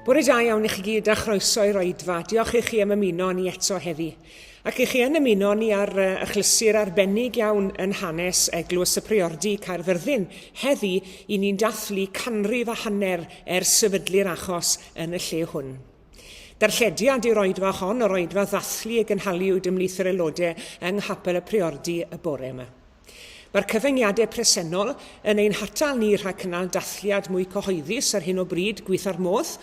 Bore da iawn i chi gyd a chroeso i'r oedfa. Diolch i chi am ymuno â ni eto heddi. Ac i chi yn ymuno â ni ar achlysur arbennig iawn yn hanes Eglwys y Priordy Caerfyrddin. Heddi, i ni'n dathlu canrif a hanner ers sefydlu'r achos yn y lle hwn. Darllediad yw'r oedfa hon, yr oedfa ddathlu y gynhaliwyd ymhlith yr aelodau yng Nghapel y Priordy y bore yma. Mae'r cyfyngiadau presennol yn ein hatal ni rhag cynnal dathliad mwy cyhoeddus ar hyn o bryd, gweitha'r modd,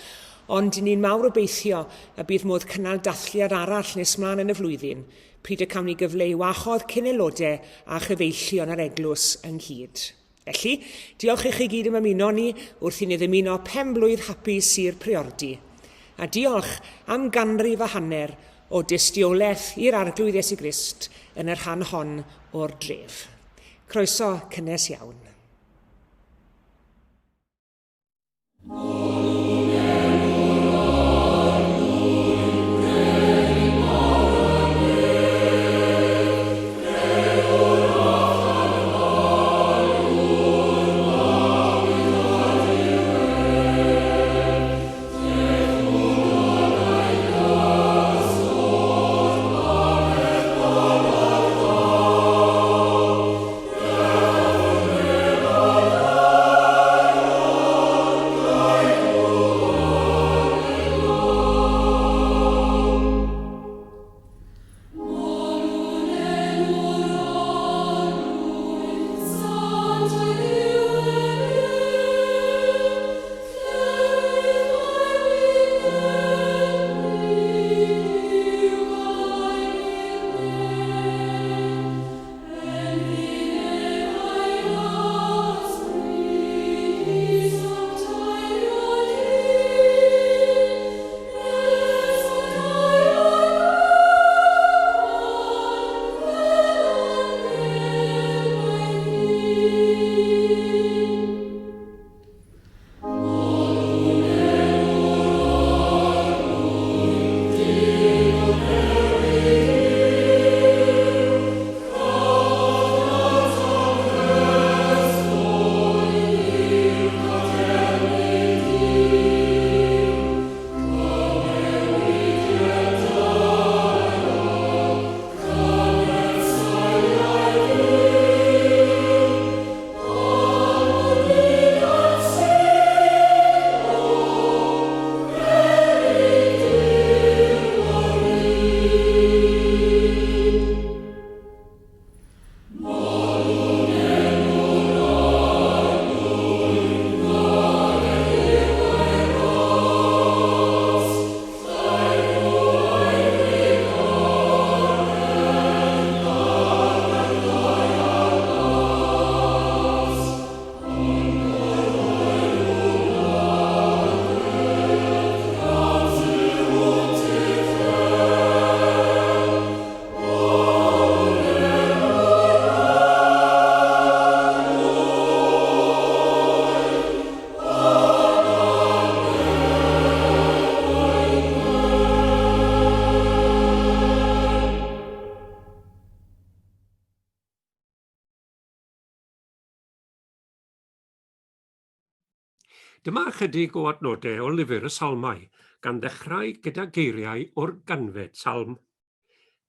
ond ni'n mawr obeithio y bydd modd cynnal dathliad arall nes mlaen yn y flwyddyn, pryd y cawn ni gyfle i wahodd cyn-aelodau a chyfeillion yr eglwys ynghyd. Felly, diolch i chi gyd am ymuno ni wrth i ni ddymuno pen-blwydd hapus i'r Priordy. A diolch am ganrif a hanner o dystiolaeth i'r Arglwydd Iesu Grist yn y rhan hon o'r dref. Croeso cynnes iawn. Dyma ychydig o adnodau o Lyfr y Salmau, gan ddechrau gyda geiriau o'r ganfed salm.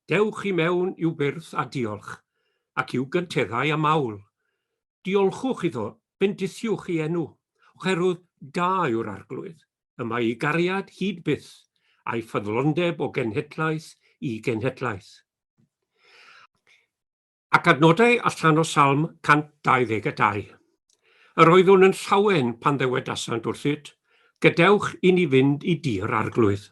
Dewch i mewn i'w byrth a diolch, ac i'w gynteddau a mawl. Diolchwch iddo, bendithiwch ei enw, oherwydd da yw'r Arglwydd, y mae ei gariad hyd byth, a'i ffyddlondeb o genhedlaeth i genhedlaeth. Ac adnodau allan o Salm 122. Yr oeddwn yn llawen pan ddywedasant wrthyt, Gadewch i ni fynd i dŷ'r Arglwydd.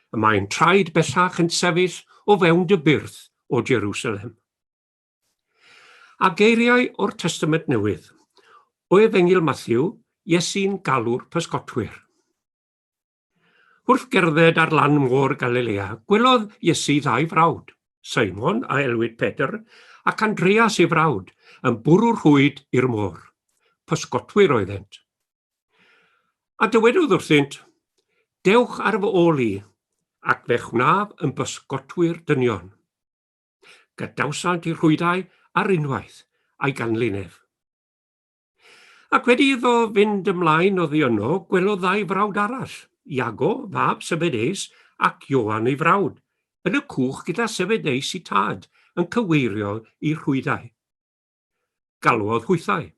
Y mae'n traed bellach yn sefyll o fewn dy byrth, O Jerusalem. A geiriau o'r Testament Newydd, o Efengyl Mathew, Iesu'n galw'r pysgotwyr. Wrth gerdded ar lan môr Galilea, gwelodd Iesu ddau frawd, Simon, a elwid Pedr, ac Andreas ei frawd, yn bwrw'r rhwyd i'r môr. Pysgotwyr oeddent. A dywedodd wrthynt, Dewch ar fy ôl i, ac fe'ch wnaf yn bysgotwyr dynion. Gadawsant eu rhwydau ar unwaith, a'i ganlyn ef. Ac wedi iddo fynd ymlaen oddi yno, gwelodd ddau frawd arall, Iago, fab Sebedeus, ac Ioan ei frawd, yn y cwch gyda Sebedeus i tad, yn cyweirio i rhwydau. Galwodd hwythau.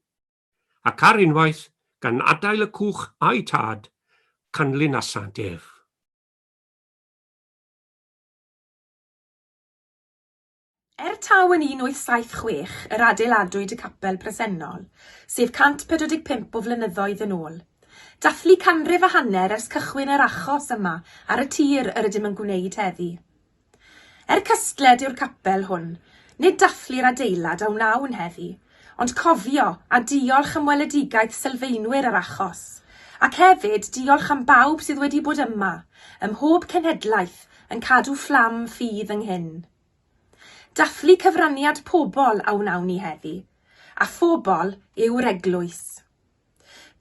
Ac ar unwaith, gan adael y cwch a'i tad, canlynasant ef. Er taw yn 1876 yr adeiladwyd y capel presennol, sef 145 o flynyddoedd yn ôl, dathlu canrif a hanner ers cychwyn yr achos yma ar y tir yr ydym yn gwneud heddi. Er cystled yw'r capel hwn, nid dathlu'r adeilad a wnawn heddi, ond cofio a diolch am weledigaeth sylfaenwyr yr achos, ac hefyd diolch am bawb sydd wedi bod yma, ym mhob cenhedlaeth, yn cadw fflam ffydd ynghyn. Dathlu cyfraniad pobl a wnawn ni heddi, a phobl yw'r eglwys.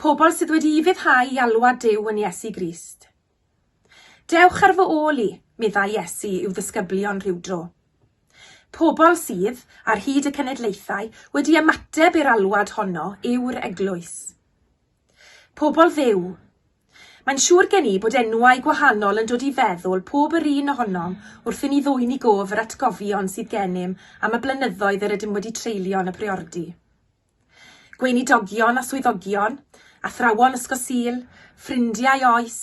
Pobl sydd wedi ufuddhau i alwad Duw yn Iesu Grist. Dewch ar fy ôl i, meddai Iesu i'w ddisgyblion rhywdro. Pobl sydd, ar hyd y cenedlaethau, wedi ymateb i'r alwad honno yw'r eglwys. Pobl Dduw. Mae'n siŵr gen i bod enwau gwahanol yn dod i feddwl pob yr un ohonom wrth i ni ddwyn i gof yr atgofion sydd gennym am y blynyddoedd yr ydym wedi treulio yn y Priordy. Gweinidogion a swyddogion, athrawon Ysgol Sul, ffrindiau oes,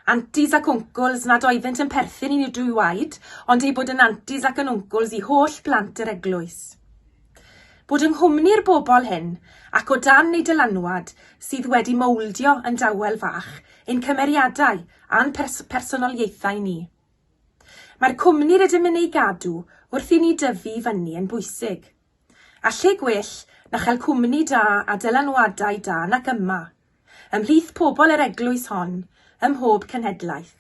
antis ac wncwls nad oeddynt yn perthyn i ni drwy waed, ond eu bod yn antis ac yn wncwls i holl blant yr eglwys. Bod yng nghwmni'r bobl hyn, ac o dan eu dylanwad, sydd wedi mowldio yn dawel fach ein cymeriadau a'n personoliaethau ni. Mae'r cwmni rydym yn ei gadw wrth i ni dyfu i fyny yn bwysig. A lle gwell na chael cwmni da a dylanwadau da nac yma, ymhlith pobl yr eglwys hon, ym mhob cenhedlaeth.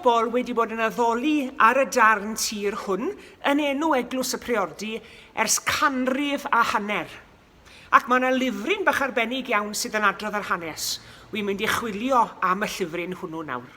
pobl wedi bod yn addoli ar y darn tir hwn yn enw Eglwys y Priordy ers canrif a hanner. Ac mae yna lyfryn bach arbennig iawn sydd yn adrodd yr hanes. Wi'n mynd i chwilio am y llyfryn hwnnw nawr.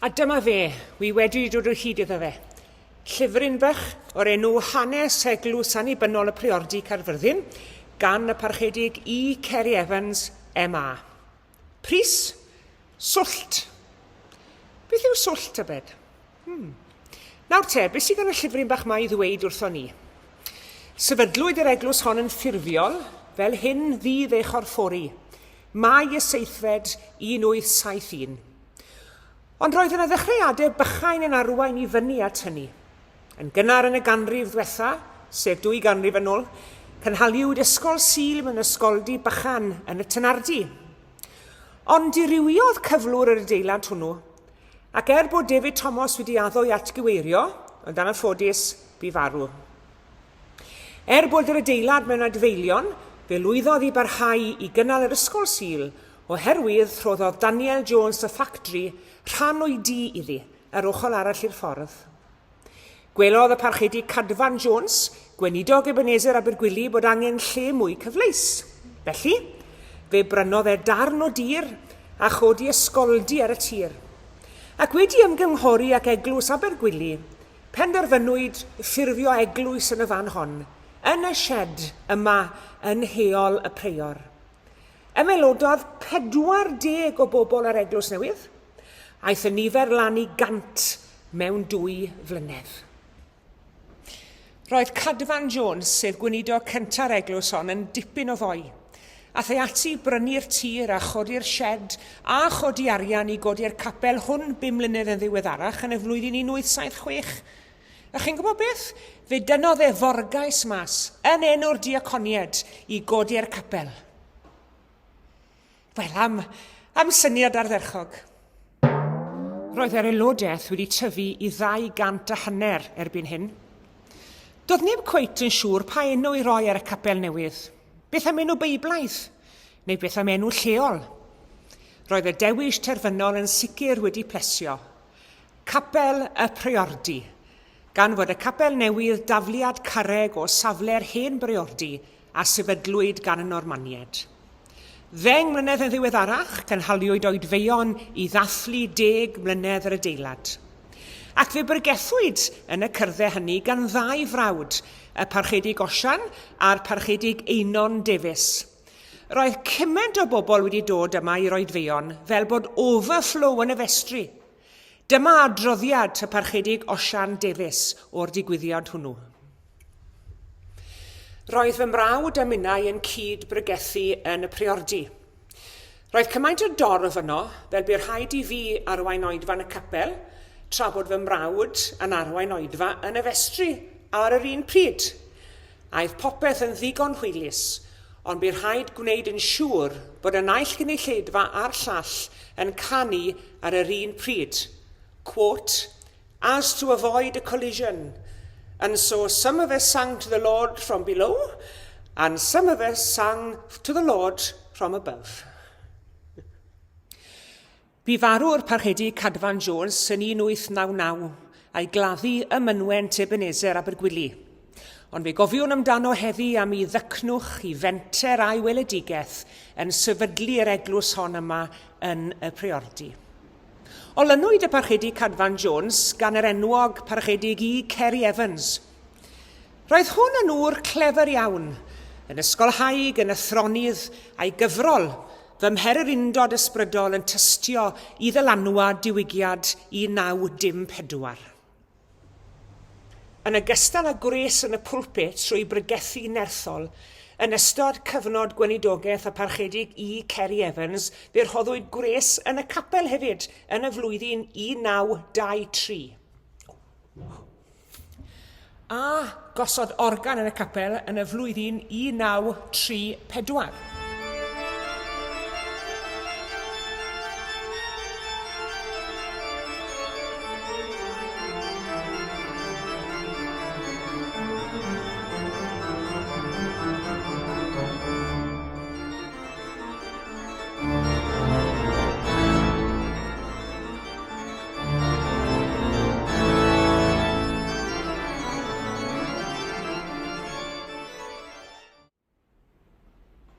A dyma fe, wi wedi dod o hyd iddo fe. Llyfryn bach o'r enw Hanes Eglwys Annibynnol y Priordy Caerfyrddin gan y Parchedig E. Ceri Evans, MA. Pris? Swllt. Beth yw swllt, tybed? Hmm. Nawr te, beth sydd gan y llyfryn bach 'ma i ddweud wrthon ni? Sefydlwyd yr eglwys hon yn ffurfiol fel hyn ddydd ei chorffori, Mai y seithfed, 1871. Ond roedd yna ddechreuadau bychain yn arwain i fyny at hynny. Yn gynnar yn y ganrif ddwetha, sef dwy ganrif yn ôl, cynhaliwyd ysgol Sul mewn ysgoldy bychan yn y Tynardy. Ond dirywiodd cyflwr yr adeilad hwnnw, ac er bod David Thomas wedi addo i atgyweirio, ond anffodus, bu farw. Er bod yr adeilad mewn adfeilion, fe lwyddodd i barhau i gynnal yr ysgol Sul oherwydd rhoddodd Daniel Jones y ffactri rhan o'i dŷ iddi, yr ochr arall i'r ffordd. Gwelodd y Parchedig Cadfan Jones, gweinidog Ebenezer Abergwili, bod angen lle mwy cyfleus. Felly, fe brynodd e darn o dir a chodi ysgoldy ar y tir. Ac wedi ymgynghori ac eglwys Abergwili, penderfynwyd ffurfio eglwys yn y fan hon, yn y shed yma yn Heol y Preor. Ymaelododd 40 o bobl â'r eglwys newydd. Aeth y nifer lan i 100 mewn dwy flynedd. Roedd Cadfan Jones, sef gweinidog cynta'r eglwys hon, yn dipyn o foi. Aeth e ati i brynu'r tir a chodi'r shed a chodi arian i godi'r capel hwn bum mlynedd yn ddiweddarach yn y flwyddyn 1876. A chi'n gwybod beth? Fe dynnodd e forgais mas yn enw'r diaconiaid i godi'r capel. Wel, am, am syniad ardderchog. Roedd yr aelodaeth wedi tyfu i ddau gant a hanner erbyn hyn. Doedd neb cweit yn siŵr pa enw i roi ar y capel newydd. Beth am enw Beiblaidd? Neu beth am enw lleol? Roedd y dewis terfynol yn sicr wedi plesio. Capel y Priordy, gan fod y capel newydd dafliad carreg o safle'r hen briordy a sefydlwyd gan y Normaniaid. Ddeng mlynedd yn ddiweddarach, cynhaliwyd oedfeuon i ddathlu deg mlynedd yr adeilad. Ac fe bregethwyd yn y cyrddau hynny gan ddau frawd, y Parchedig Osian a'r Parchedig Einon Davies. Roedd cymaint o bobl wedi dod yma i'r oedfeuon fel bod overflow yn y festri. Dyma adroddiad y Parchedig Osian Davies o'r digwyddiad hwnnw. Roedd fy mrawd a minnau yn cyd-bregethu yn y priordy. Roedd cymaint o dorf yno fel bu rhaid i fi arwain oedfa yn y capel, tra bod fy mrawd yn arwain oedfa yn y festri ar yr un pryd. Aeth popeth yn ddigon hwylus, ond bu rhaid gwneud yn siŵr bod y naill gynulleidfa a'r llall yn canu ar yr un pryd. Quote, as to avoid a collision. And so some of us sang to the Lord from below, and some of us sang to the Lord from above. Bu farw'r Parchedig Cadfan Jones yn 1899 a'i gladdu ym mynwent Ebenezer Abergwili. Ond fe gofiwn amdano heddi am ei ddycnwch, ei fenter a'i weledigaeth yn sefydlu yr eglwys hon yma yn y Priordy. Olynwyd y Parchedig Cadfan Jones gan yr enwog Parchedig E. Ceri Evans. Roedd hwn yn ŵr clefr iawn, yn ysgolhaig, yn athronydd, a'i gyfrol, fy mhererindod ysbrydol yn tystio i ddylanwad diwygiad 1914. Yn ogystal â gwres yn y pulpit trwy bregethu nerthol, yn ystod cyfnod gweinidogaeth y Parchedig E. Ceri Evans fe rhoddwyd gwres yn y capel hefyd yn y flwyddyn 1923. A gosod organ yn y capel yn y flwyddyn 1934.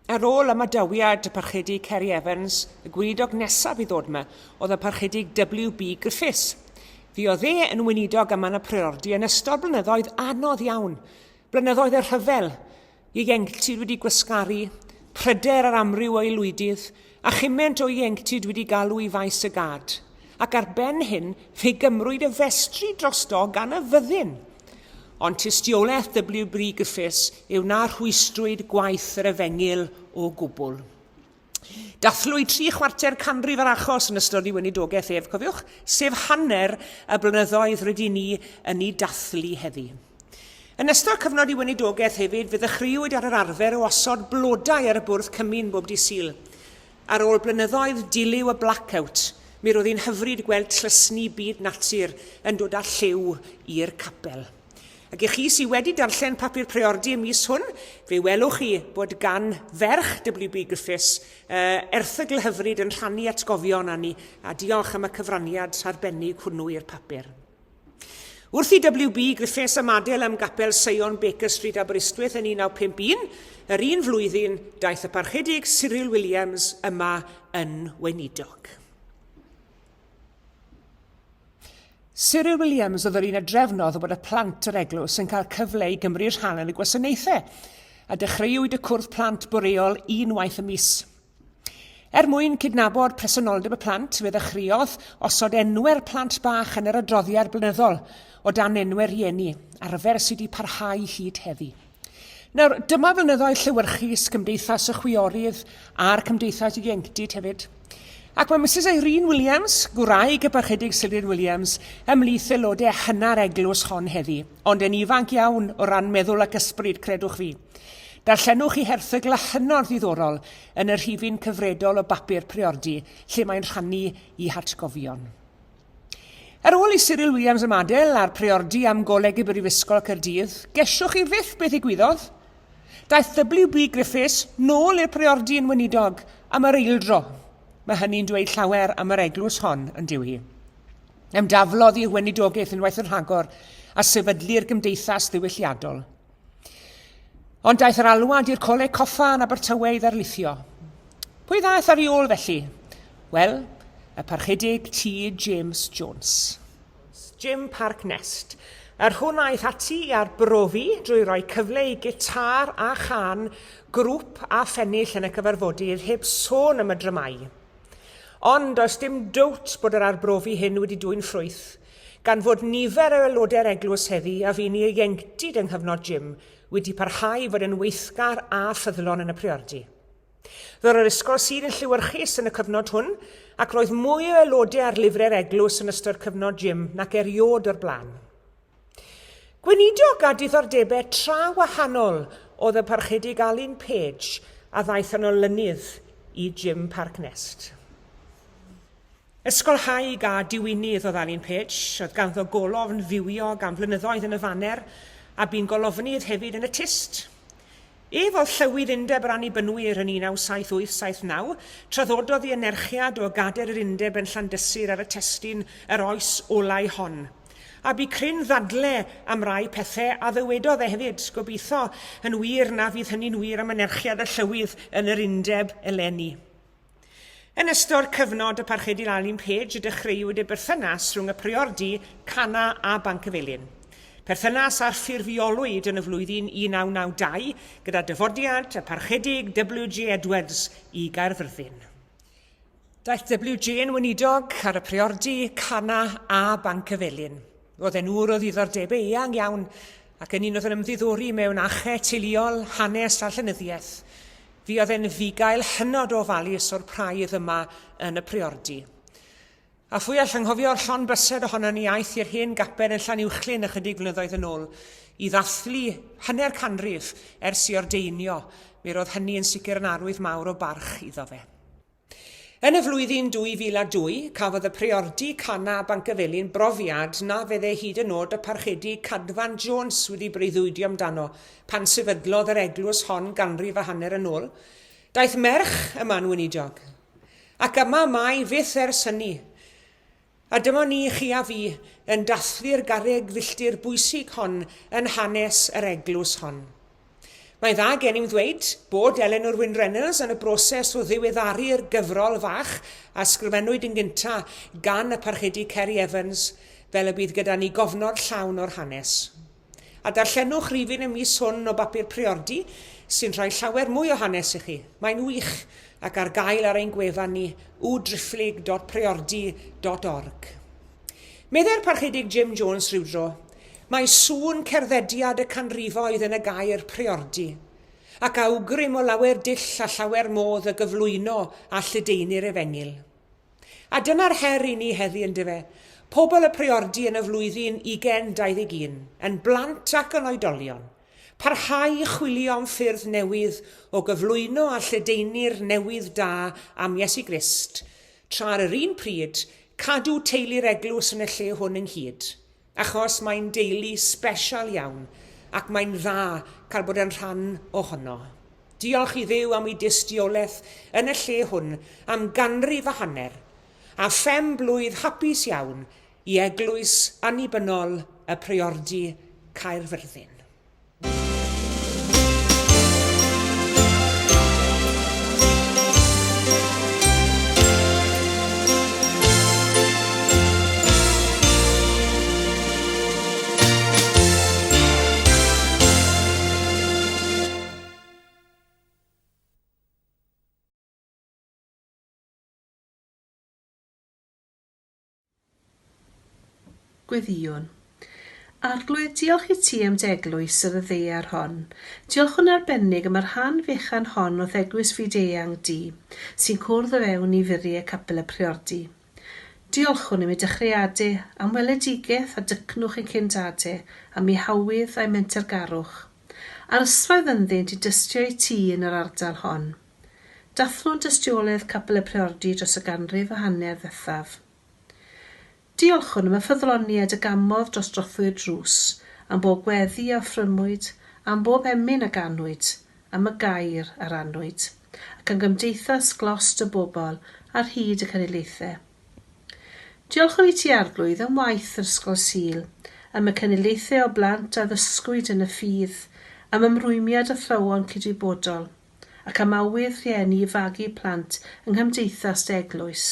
Ar ôl ymadawiad y Parchedig Ceri Evans, y gweinidog nesaf i ddod yma oedd y Parchedig W.B. Griffiths. Fuodd e yn weinidog yma yn y Priordy yn ystod blynyddoedd anodd iawn, blynyddoedd y rhyfel, ieuenctid wedi gwasgaru, pryder ar amryw o aelwydydd, a chymaint o ieuenctid wedi galw i faes y gad. Ac ar ben hyn, fe gymrwyd y festri drosto gan y fyddin. Ond tystiolaeth W. Griffiths yw na rhwystrwyd gwaith yr efengyl o gwbl. Dathlwyd tri chwarter canrif yr achos yn ystod ei weinidogaeth ef, cofiwch, sef hanner y blynyddoedd rydyn ni yn ei dathlu heddi. Yn ystod cyfnod ei weinidogaeth hefyd, fe ddechreuwyd ar yr arfer o osod blodau ar y bwrdd cymun bob dydd Sul. Ar ôl blynyddoedd dilyw y blacowt, mi roedd hi'n hyfryd gweld tlysni byd natur yn dod â lliw i'r capel. Ac i chi sydd wedi darllen papur Priordy y mis hwn, fe welwch chi bod gan ferch WB Griffiths uh, erthygl hyfryd yn rhannu atgofion â ni, a diolch am y cyfraniad arbennig hwnnw i'r papur. Wrth i WB Griffiths ymadael am gapel Seion Baker Street Aberystwyth yn 1951, yr un flwyddyn daeth y Parchedig Cyril Williams yma yn weinidog. Cyril Williams oedd yr un a drefnodd bod y plant yr eglwys yn cael cyfle i gymryd rhan yn y gwasanaethau, a dechreuwyd y cwrdd plant boreol un waith y mis. Er mwyn cydnabod presenoldeb y plant, fe ddechreuodd osod enwau'r plant bach yn yr adroddiad blynyddol o dan enwau rhieni, arfer sydd wedi parhau hyd heddi. Nawr, dyma flynyddoedd llewyrchus Cymdeithas y Chwiorydd a'r Cymdeithas Ieuenctid hefyd. Ac mae Misus Irene Williams, gwraig y Parchedig Silyn Williams, ymhlith aelodau hynna'r eglwys hon heddi, ond yn ifanc iawn o ran meddwl ac ysbryd, credwch fi. Darllenwch ei herthygl hynod ddiddorol yn y rhifyn cyfredol o bapur Priordy lle mae'n rhannu ei hatgofion. Ar ôl i Cyril Williams ymadael â'r Priordy am Goleg y Brifysgol Caerdydd, gesiwch chi fyth beth ddigwyddodd? Daeth WB Griffiths nôl i'r Priordy yn weinidog am yr eildro. Mae hynny'n dweud llawer am yr eglwys hon, yn dyw hi. Ymdaflodd i'r weinidogaeth unwaith yn rhagor a sefydlu'r gymdeithas ddiwylliadol. Ond daeth yr alwad i'r Coleg Coffa yn Abertawe i ddarlithio. Pwy ddaeth ar ei ôl felly? Wel, y Parchedig T. James Jones. Jim Parc Nest. Yr hwn aeth ati i arbrofi drwy roi cyfle i gitâr a chân grŵp a phennill yn y cyfarfodydd heb sôn am y dramâu. Ond does dim dowt bod yr arbrofi hyn wedi dwyn ffrwyth, gan fod nifer o aelodau'r eglwys heddi a fu'n ieuenctid yng nghyfnod Jim wedi parhau i fod yn weithgar a ffyddlon yn y Priordy. Roedd yr ysgol Sul yn llewyrchus yn y cyfnod hwn, ac roedd mwy o aelodau ar lifrau'r eglwys yn ystod cyfnod Jim nac erioed o'r blaen. Gweinidog â diddordebau tra wahanol oedd y Parchedig Alun Page a ddaeth yn olynydd i Jim Parc Nest. Ysgolhaig a diwinydd oedd Alun Page, oedd ganddo golofn fywiog am flynyddoedd yn y Faner a bu'n golofnydd hefyd yn y Tyst. Ef oedd Llywydd Undeb yr Annibynwyr yn 1978-79, traddododd ei anerchiad o Gader yr Undeb yn Llandysul ar y testun Yr Oes Olau Hon. A bu cryn ddadle am rai pethe a ddywedodd e hefyd, gobeithio yn wir na fydd hynny'n wir am anerchiad y Llywydd yn yr Undeb eleni. Yn ystod cyfnod y Parchedig Alun Page y dechreuwyd y berthynas rhwng y Priordy, Cana a Bancyfelin. Perthynas a ffurfiolwyd yn y flwyddyn 1992 gyda dyfodiad y Parchedig WG Edwards i Gaerfyrddin. Daeth WJ yn weinidog ar y Priordy, Cana a Bancyfelin. Roedd e'n ŵr o ddiddordebau eang iawn ac yn un oedd yn ymddiddori mewn achau teuluol, hanes a llenyddiaeth. Fuodd e'n fugail hynod o ofalus o'r praidd yma yn y Priordy. A phwy all anghofio'r llond bysedd ohonon ni aeth i'r hen gapel yn Llanuwchllyn ychydig flynyddoedd yn ôl i ddathlu hanner canrif ers i ordeinio, mi roedd hynny yn sicr yn arwydd mawr o barch iddo fe. Yn y flwyddyn 2002, cafodd y Priordy Cana Bancyfelin brofiad na fedde hyd yn oed y Parchedig Cadfan Jones wedi breuddwydio amdano pan sefydlodd yr eglwys hon ganrif a hanner yn ôl. Daeth merch yma'n weinidog. Ac yma mae fyth ers hynny. A dyma ni, chi a fi, yn dathlu'r garreg filltir bwysig hon yn hanes yr eglwys hon. Mae'n dda gennym ddweud bod Eleanor Wyn Reynolds yn y broses o ddiweddaru'r gyfrol fach a sgrifennwyd yn gyntaf gan y Parchedig Ceri Evans, fel y bydd gyda ni gofnod llawn o'r hanes. A darllenwch rifyn y mis hwn o bapur Priordy, sy'n rhoi llawer mwy o hanes i chi. Mae'n wych, ac ar gael ar ein gwefan ni, www.driphlyg.priordy.org. Meddai'r Parchedig Jim Jones rhywdro, mae sŵn cerddediad y canrifoedd yn y gair priordy, ac awgrym o lawer dull a llawer modd o gyflwyno a lledaenu'r efengyl. A dyna'r her i ni heddi yndyfe? Pobl y Priordy yn y flwyddyn 2021, yn blant ac yn oedolion, parhau i chwilio am ffyrdd newydd o gyflwyno a lledaenu'r newydd da am Iesu Grist, tra ar yr un pryd, cadw teulu'r eglwys yn y lle hwn ynghyd, achos mae'n deulu sbesial iawn ac mae'n dda cael bod yn rhan ohono. Diolch i Dduw am ei dystiolaeth yn y lle hwn am ganrif a hanner, a phen blwydd hapus iawn i Eglwys Annibynnol y Priordy Caerfyrddin. Gweddïwn. Arglwydd, diolch i ti am d'eglwys ar y ddaear hon. Diolchwn arbennig am y rhan fechan hon o'th eglwys fyd-eang di, sy'n cwrdd o fewn i furiau capel y Priordy. Diolchwn am eu dechreuadau, am weledigaeth a dycnwch ein cyn-dade, am eu hawydd a'u mentergarwch. A'r ysfaoedd ynddynt i dystio i ti yn yr ardal hon. Dathlwn dystiolaeth Capel y Priordy dros y ganrif a hanner ddethaf. Diolchwn am y ffyddloniaid a gamodd dros drothwy'r drws, am bob gweddi a offrymwyd, am bob emyn a ganwyd, am y gair a rannwyd, ac am gymdeithas glost y bobl ar hyd y cenedlaethau. Diolchwn i ti, Arglwydd, am waith yr Ysgol Sul, am y cenedlaethau o blant a ddysgwyd yn y ffydd, am ymrwymiad athrawon cydwybodol, ac am awydd rhieni i fagu plant yng nghymdeithas dy eglwys.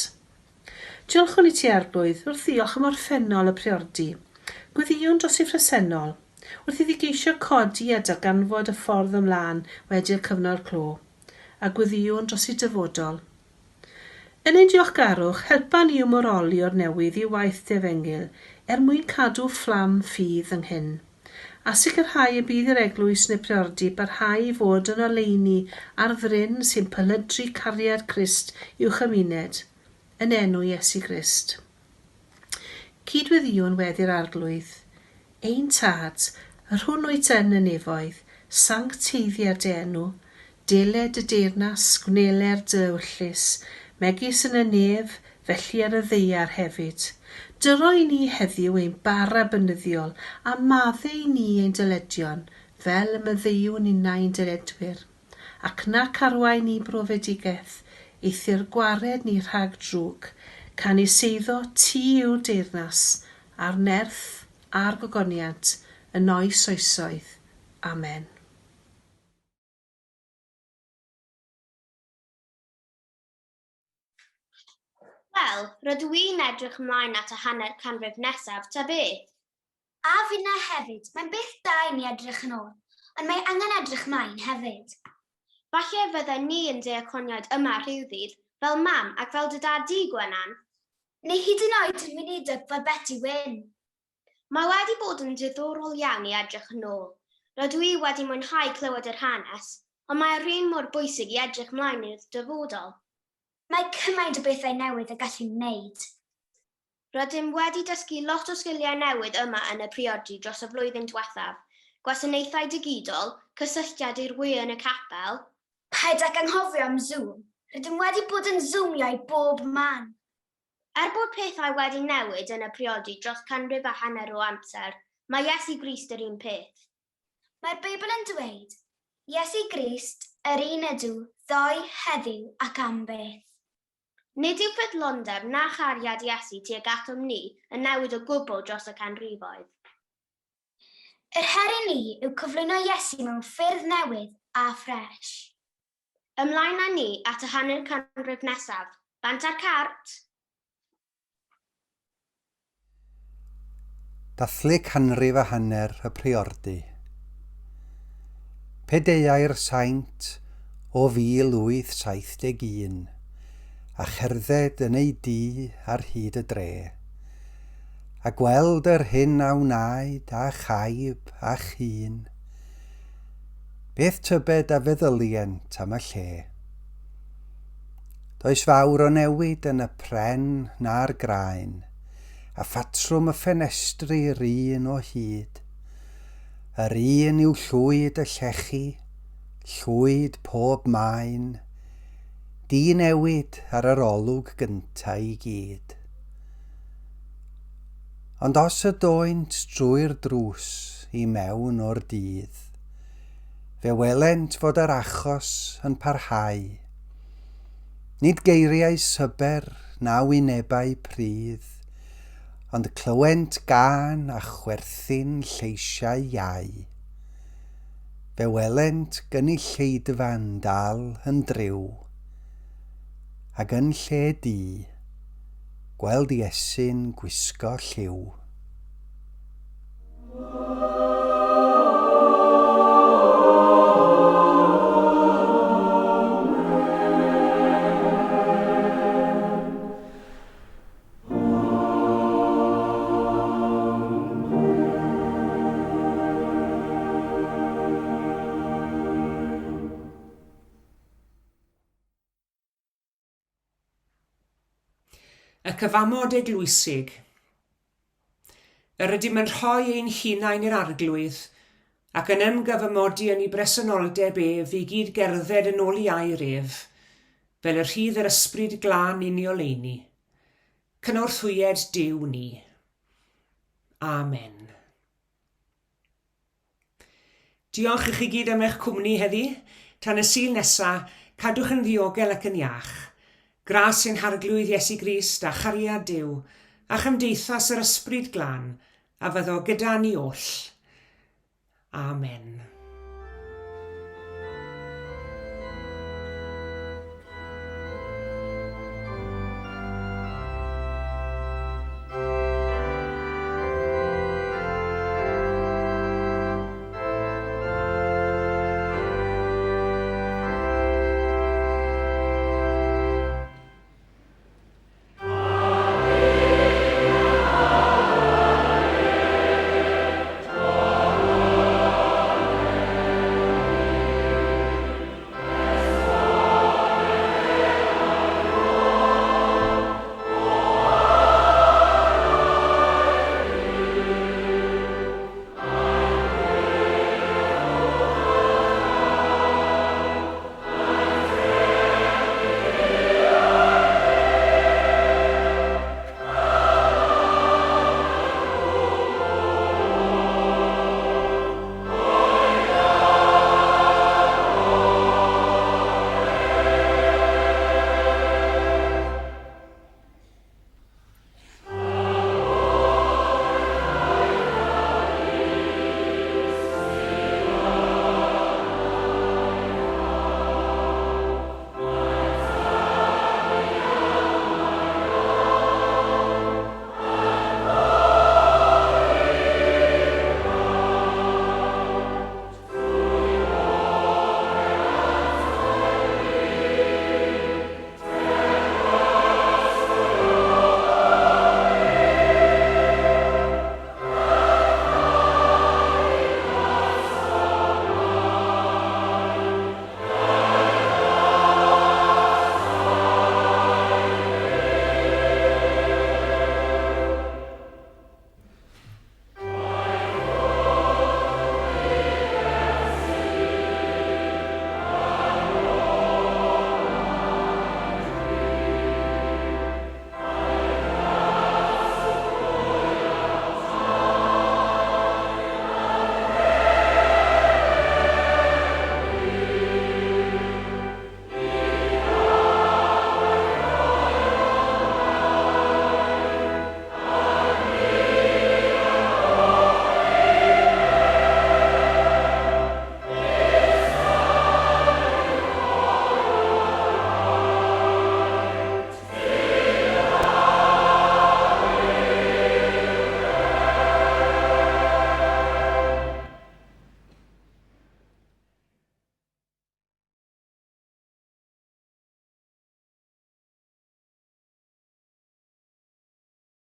Diolchwn i ti, Arglwydd, wrth ddiolch am orffennol y Priordy. Gweddïwn dros ei phresennol, wrth iddi geisio codi a darganfod y ffordd ymlân wedi'r cyfnod clo, a gweddïwn dros ei dyfodol. Yn ein diolchgarwch, helpa ni ymwroli o'r newydd i waith dy Efengyl er mwyn cadw fflam ffydd ynghyn, a sicrhau y bydd i'r Eglwys yn y Priordy barhau i fod yn oleuni ar fryn sy'n pelydru cariad Crist i'w chymuned, yn enw Iesu Grist. Cyd-weddïwn weddi'r Arglwydd. Ein Tad, yr hwn wyt yn y nefoedd, sancteiddier dy enw, dele dy deyrnas, gwneler dy ewyllys, megis yn y nef, felly ar y ddaear hefyd. Dyro i ni heddiw ein bara bynyddiol, a madde i ni ein dyledion, fel y maddeuwn ninnau i'n dyledwyr. Ac nac arwain ni brofedigaeth, eithr gwared ni rhag drwg, canys eiddo ti yw'r deyrnas, a'r nerth, a'r gogoniant, yn oes oesoedd. Amen. Wel, rydw i'n edrych ymlaen at y hanner canrif nesaf, ta beth. A finna hefyd, mae'n beth da i ni edrych yn ôl, ond mae angen edrych mlaen hefyd. Falle fydden ni yn ddiaconiaid yma rhyw ddydd. Fel mam ac fel dy dad di, Gwenan. Neu hyd yn oed yn weinidog fel Beti Wyn. Mae wedi bod yn ddiddorol iawn i edrych yn ôl. Rydw i wedi mwynhau clywed yr hanes, ond mae yr un mor bwysig i edrych mlaen i'r dyfodol. Mae cymaint o bethau newydd y gallwn wneud. Rydym wedi dysgu lot o sgiliau newydd yma yn y Priordy dros y flwyddyn diwethaf, gwasanaethau digidol, cysylltiad i'r we yn y capel. Paid ag anghofio am Zoom, rydym wedi bod yn Zoomio i bob man! Er bod pethau wedi newid yn y priodi dros canrif a hanner o amser, mae Iesu Grist yr un peth. Mae'r Beibl yn dweud, Iesu Grist, yr un ydw, ddoe, heddiw, ac am byth. Nid yw ffyddlondeb na chariad Iesu tuag atom ni yn newid o gwbl dros y canrifoedd. Yr her i ni yw cyflwyno Iesu mewn ffyrdd newydd a ffresh. Ymlaen â ni at y hanner canrif nesaf. Bant â'r cart! Dathlu canrif a hanner y Priordy. Pe deuai'r saint o 1871 a cherdded yn ei dŷ ar hyd y dre, a gweld yr hyn a wnaed â chaib a chŷn, Beth tybed a feddylient am y lle? Does fawr o newid yn y pren na'r graen, a phatrwm y ffenestri yr un o hyd. Yr un yw llwyd y llechi, llwyd pob maen, di-newid ar yr olwg gynta i gyd. Ond os y doent drwy'r drws i mewn o'r dydd, fe welent fod yr achos yn parhau. Nid geiriau syber na wynebau prudd, ond clywent gân a chwerthin lleisiau iau. Fe welent gynulleidfa'n dal yn driw, ac yn lle du, Gweld Iesu'n gwisgo lliw. Y cyfamod eglwysig. Yr ydym yn rhoi ein hunain i'r Arglwydd, ac yn ymgyfamodi yn ei bresenoldeb ef i gyd gerdded yn ôl ei air ef, fel y rhydd yr Ysbryd Glân i ni oleuni. Cynorthwyed Duw ni. Amen. Diolch i chi gyd am eich cwmni heddi. Tan y Sul nesa, cadwch yn ddiogel ac yn iach. Gras ein Harglwydd Iesu Grist a chariad Duw, a chymdeithas yr Ysbryd Glân, a fyddo gyda ni oll. Amen.